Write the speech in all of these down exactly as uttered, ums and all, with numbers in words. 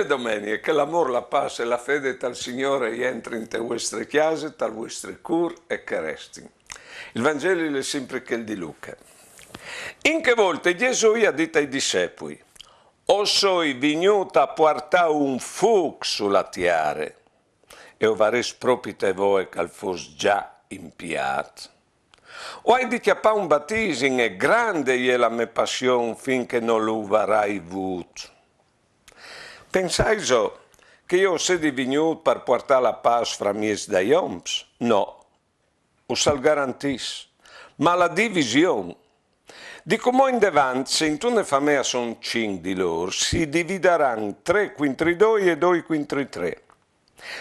Domenie, che l'amôr, la pâs e la fede tal Signôr a jentrin te vuestre cjase, tal vuestri cûr e che a restin. Il Vangeli al è simpri chel di Luche. In chê volte Jesù i à dit ai dissepui: «O soi vignût a puartâ un fûc su la tiere, e o varès propit voie che al fos za impiât. O ai di cjapâ un batisim e grande e je la mê passion fin che no lu varai vût.» Pensaiso che jo o sedi vignût par puartâ la pâs framieç dai oms? No, us al garantìs, ma la division. Di cumò indevant, se intune famee a son cinc di lôr, si dividaran trê cuintri doi e doi cuintri trê.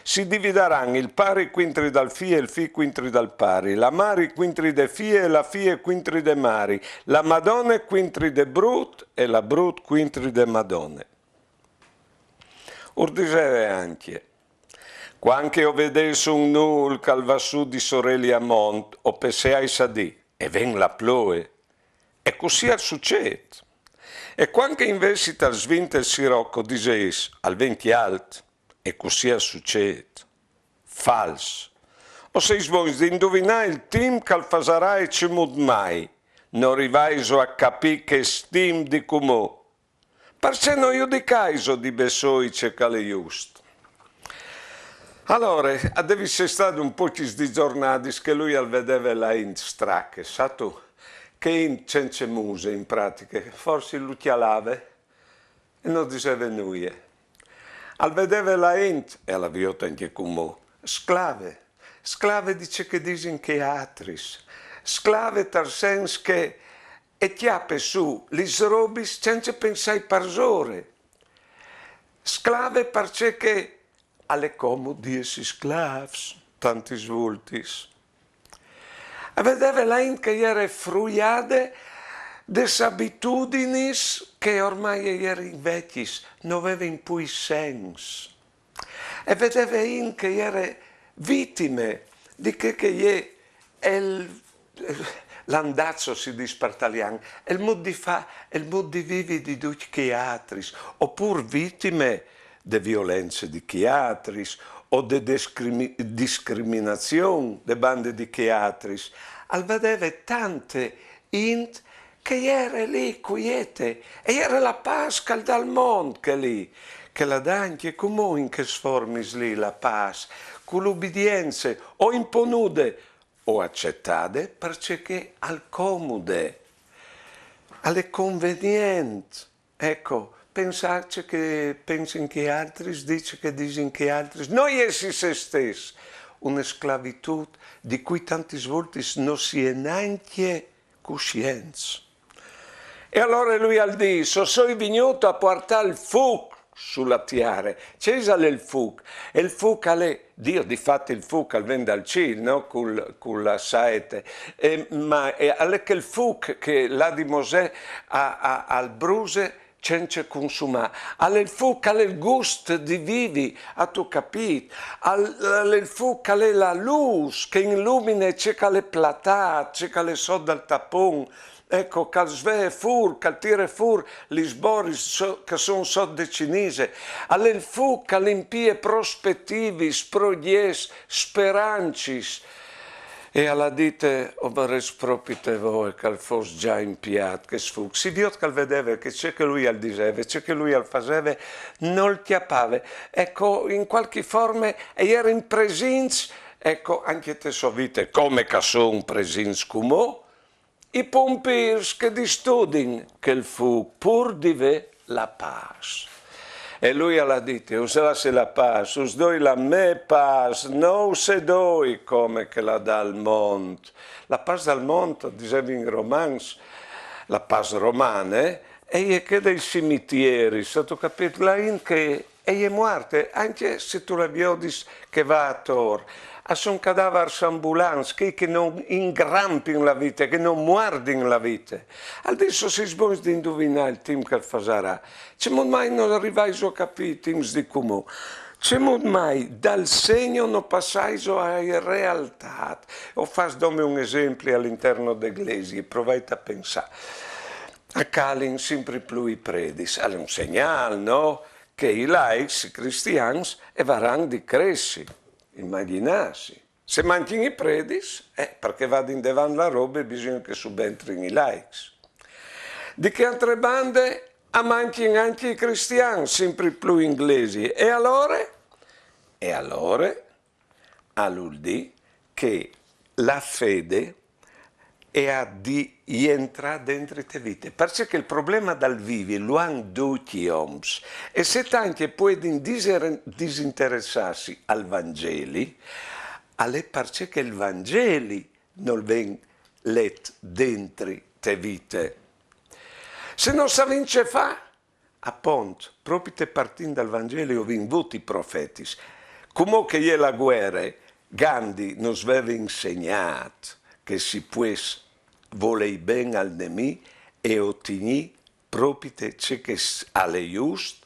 Si dividaran il pari cuintri dal fi e il fi cuintri dal pari, la mari cuintri de fie e la fie cuintri de mari, la madone cuintri de brut e la brut cuintri de madone. Ur diseve ancje: «Cuant che o vedês un nûl che al va sù di soreli a mont, o pensais a dî: e ven la ploie, e cussì al sucêt. E cuant che invezit al svinte il sirocc, o disês: al ven cjalt, e cussì al sucêt.» Fals. O sês bogns di induvinâ il timp che al fasarà e cemût mai no rivaiso a capî chest timp di cumò? Parcè no judicaiso di bessôi ce che al è just? Alore, a devin jessi stadis un pocjis di zornadis che lui al vedeve la int strache, sâstu? Chê int cence muse, in pratiche, forsit lu cjalave e no diseve nuie. Al vedeve la int, e al à viôt ancje cumò, sclave, sclave di ce che a disin chei altris, sclave tal sens che e cjape sù lis robis cence pensâi parsore, sclave parcè che al è comut di jessi sclâfs tantis voltis. E vedeve la int che e jere fruiade des abitudinis che ormai a jerin vecjis, no vevin plui sens. E vedeve int che e jere vitime di chel che e je el, l'andazzo, si dîs par talian, el mût di fâ, el mût di vivi di ducj chei altris, opûr vitime de violence di chei altris o de descrimi-, discriminazion de bande di chei altris. Al vedeve tante int che e jere li cuiete, e e jere la pâs che al dà al mont chê li, che la dà ancje cumò in chês formis li la pâs, cu la ubidience, o imponude o acetade, parcè che al comude, al è convenient. Eco, pensâ ce che a pensin chei altris, dî ce che a disin chei altris, no jessi se stes, une sclavitût di cui tantis voltis no si è nancje cussients. E alore lui al dîs: «O soi vignût a puartâ il fûc su la tiere.» Ce isal il fûc? Il fûc al è, Diu, di fat il fûc al ven dal cîl, no? Cul, cu la saete. E, ma, e al è chel fûc che là di Mosè a, a, al bruse cence consumâ. Al è il fûc, al è il gust di vivi, âstu capît? Al, al è il fûc, al è la lûs che e ilumine ce che al è platât, ce che al è sot dal tapon, eco, che al svee fûr, che al tire fûr lis boris che a son sot de cinise. Al è il fûc che al impie prospetivis, progjets, sperancis. E al à dite: «O varès propit voie che al fos za impiât chest fûc.» Si viôt che al vedeve che ce che lui al diseve, ce che lui al faseve, nol cjapave. Eco, in cualchi forme a jerin presints, eco, ancje te sô vite, come che a son presints cumò i pompîrs che distudin chel fûc pûr di vê la pâs. E lui al à dite: «Us lassi la pâs, us doi la mê pâs, no us e doi come che la dà il mont.» La pâs dal mont, a disevin i romans, la pâs romane, e je chê dai cimitieris, âstu capît? La int che e je muarte, ancje se tu le viodis che e va ator. A son cadavars ambulants, chei che no ingrampin la vite, che no muardin la vite. Adès o sês bogns di induvinâ il timp che al fasarà. Cemût mai no rivaiso a capî i timps di cumò? Cemût mai dal segno no passaiso ae realtât? O fâs dome un esempli al interni de glesie, provait a pensâ. A calin simpri plui predis, al è un segnâl, no? che i laics, i cristians, a varan di cressi, imaginâsi. Se manchin i predis, eh, parcè vadin devant la robe, bisugne che subentrin i laics. Di chê altre bande, a manchin ancje i cristians, simpri plui in glesie. E alore? E alore, al vûl dî che la fede e à di jentrâ dentri te vite. Parcè che il probleme dal vivi lu àn ducj i oms. E se tancj a puedin disere-, disinteressâsi al Vangeli, al è parcè che il Vangeli nol ven let dentri te vite. Se no savìn ce fâ, apont, propite partint dal Vangeli o vin vût i profetis. Cumò che e je la vuere, Gandhi nus veve insegnât che si pues volei ben al nemì e otignî propite ce che s-, al è just,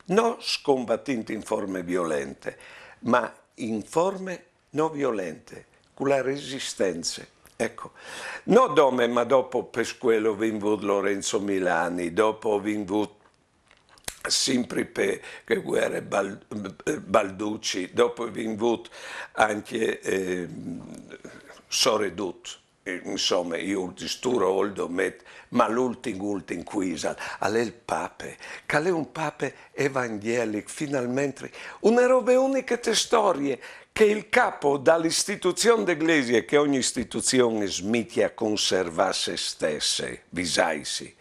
no scombatint in forme violente, ma in forme no violente, cu la resistence. Eco. No dome, ma dopo pe scuele o vin vût Lorenzo Milani, dopo o vin vût simpri pe chê vuere Bal-, Balducci, dopo o vin vût ancje, eh, Soredut. Insome, jo il disturo o domet, ma l'ultin, ultin cui isal, al è il pape, che al è un pape evangjelic, finalmentri, une robe uniche te storie, che il capo da la istituzion de glesie, che ogni istituzion e smitie a conservâ se stesse, visaitsi,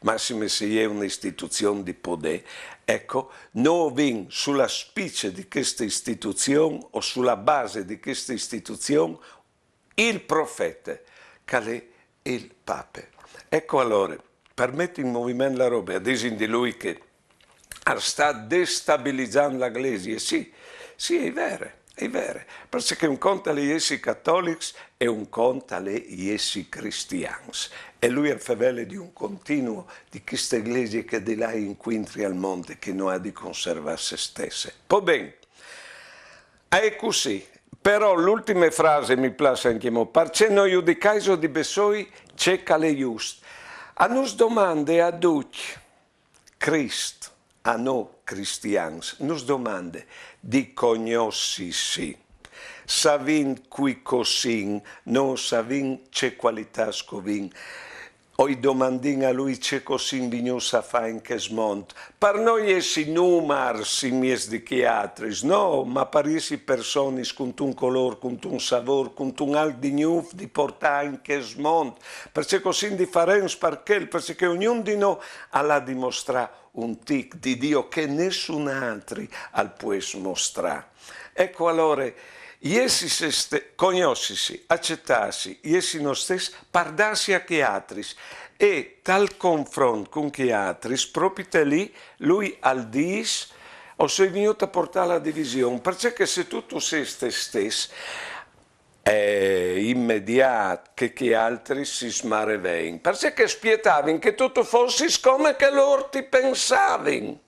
massime se e je une istituzion di podê, eco, nô o vin su la spice di cheste istituzion o su la base di cheste istituzion il profete, che al è il pape. Eco alore, par meti in moviment la robe, a disin di lui che al sta destabilizant la glesie. Sì, sì, e je vere, e je vere. Parcè che un cont al è jessi catolics e un cont al è jessi cristians. E lui al fevele di un continuo di cheste glesie che di là e incuintri al mont, che no à di conservâ se stesse. Po ben, e je cussì, però la ultime frase mi plâs ancjemò, parcè no judicaiso di bessôi ce che al è just. A nus domande a ducj, Crist, a nô cristians, nus domande di cognossisi. Savint cui che o sin, nô o savint ce cualitâts che o vin, o i domandìn a lui ce che o sin vignûts a fâ in chest mont. Par no jessi numars in mieç di chei altris, no, ma par jessi personis cuntun colôr, cuntun savôr, cuntun alc di gnûf di puartâ in chest mont. Parcè che o sin diferents par chel, parcè che ognun di nô al à di mostrâ un tic di Diu che nissun altri al pues mostrâ. Eco alore, jessi se ste-, cognossisi, acetâsi, jessi nô stes, par dâsi a chei altris. E tal confront cun chei altris, propite li, lui al dîs, o soi vignût a puartâ la division, parcè che se tu tu sês te stes, e je imediât che chei altris si smarevein, parcè che a spietavin che tu tu fossis come che lôr ti pensavin,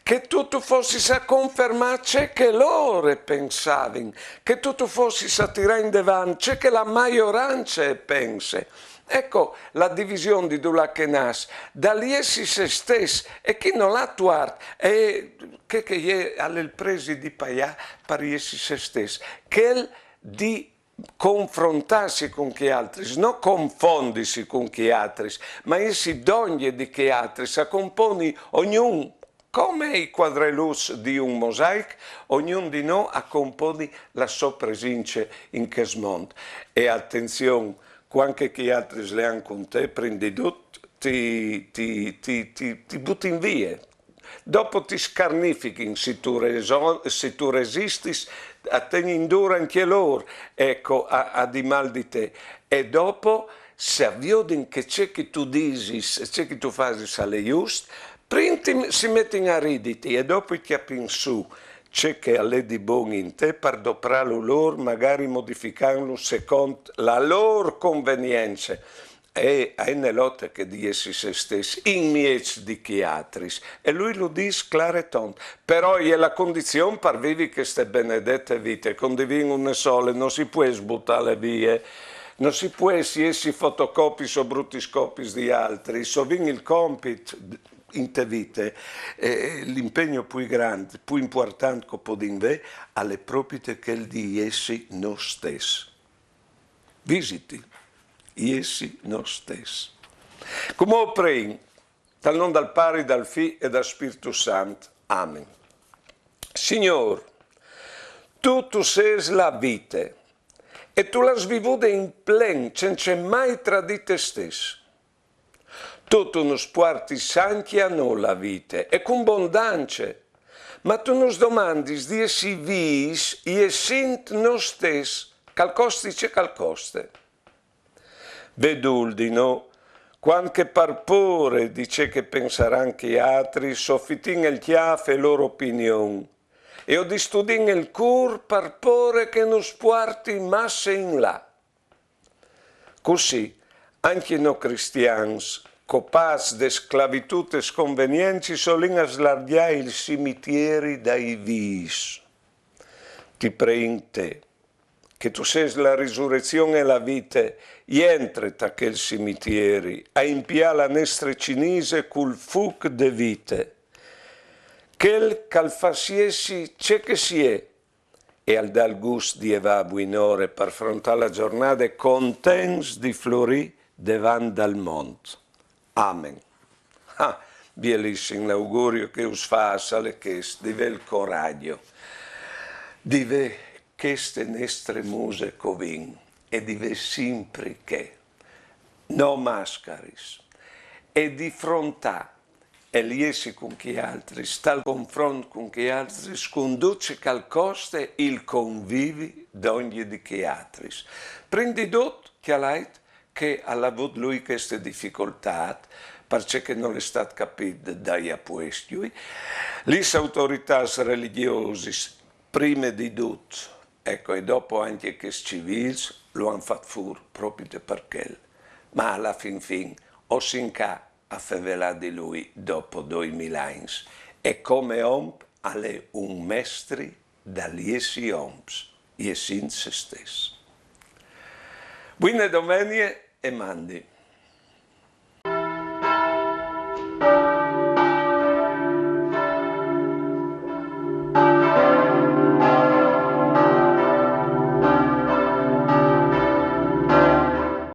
che tu tu fossis a confermâ ce che lôr a pensavin, che tu tu fossis a tirâ indevant ce che la maiorance e pense. Eco la division di dulà che e nas, dal jessi se stes, e chi nol à tuart, e chê che e je al è il presi di paiâ par jessi se stes, chel di confrontâsi cun chei altris, no confondisi cun chei altris, ma jessi dongje di chei altris, a componi ognun, come i cuadreluts di un mosaic, ognun di nô a componi la sô presince in chest mont. E atenzion, cuant che chei altris a lean cun te, prin di dut ti, ti, ti, ti, ti butin vie. Dopo ti scarnifichin, se tu reso-, se tu resistis, a tegnin dûr ancje lôr, eco, a, a dî mâl di te. E dopo, se a viodin che ce che tu disis e ce che tu fasis al è just, prin ti, si metin a riditi e dopo a cjapin sù ce che al è di bon in te par doprâlu lôr, magari modificantlu secont la lôr convenience. E a je une lote chê di jessi se stes in mieç di chei altris. E lui lu dîs clâr e tont. Però e je la condizion par vivi cheste benedete vite, che o 'nd vin une sole, no si pues butâle vie, no si pues jessi fotocopiis o brutis copiis di altris, o vin il compit inte vite, eh, l'impegno plui grant, plui impuartant che o podìn vê, al è propit chel di jessi nô stes. Visiti, jessi nô stes. Cumò o preìn, tal non dal Pari, dal Fi e dal Spirtu Sant. Amen. Signôr, tu, tu sês la vite, e tu l'âs vivude in plen, cence mai tradî te stes. Tu, tu nus puartis ancje a nô la vite, e cun bondance, ma tu nus domandis di jessi vîfs, jessint nô stes, che al costi ce che al coste. Ve dûl di nô, cuant che par pôre di ce che a pensaran chei altris, o fitìn il cjâf e lôr opinion, e o distudìn il cûr par pôre che nus puarti masse in là. Cussì, ancje nô cristians, copâts de sclavitût e sconveniencis, o lin a slargjâ il cimitieri dai vîfs. Ti preìn te, che tu sês la risurezion e la vite, jentre ta chel cimitieri, a impiâ la nestre cinise cul fûc de vite. Chel che al fâs jessi ce che si è, e al dà il gust di jevâ a buinore par frontâ la zornade contents di florî devant dal mont. Amen. Ah, bielissim l'auguri che us fâs al è chest, di vê il coragjo, di vê cheste nestre muse che o vin, e di vê simpri chê, no mascaris, e di frontâ e jessi cun chei altris, tal confront cun chei altris, cun dut ce che al coste il convivi dongje di chei altris. Prin di dut, cjalait che al à vût lui cheste dificoltât, parcè che nol è stât capît dai apuestui, lis autoritâts religjosis, prime di dut, eco, e dopo ancje chês civîls, lu àn fat fûr propit par chel. Ma a la fin fin, o sin ca a fevelâ di lui dopo doi mil agns, e come om al è un mestri dal jessi oms, jessint se stes. Buine domenie e mandi.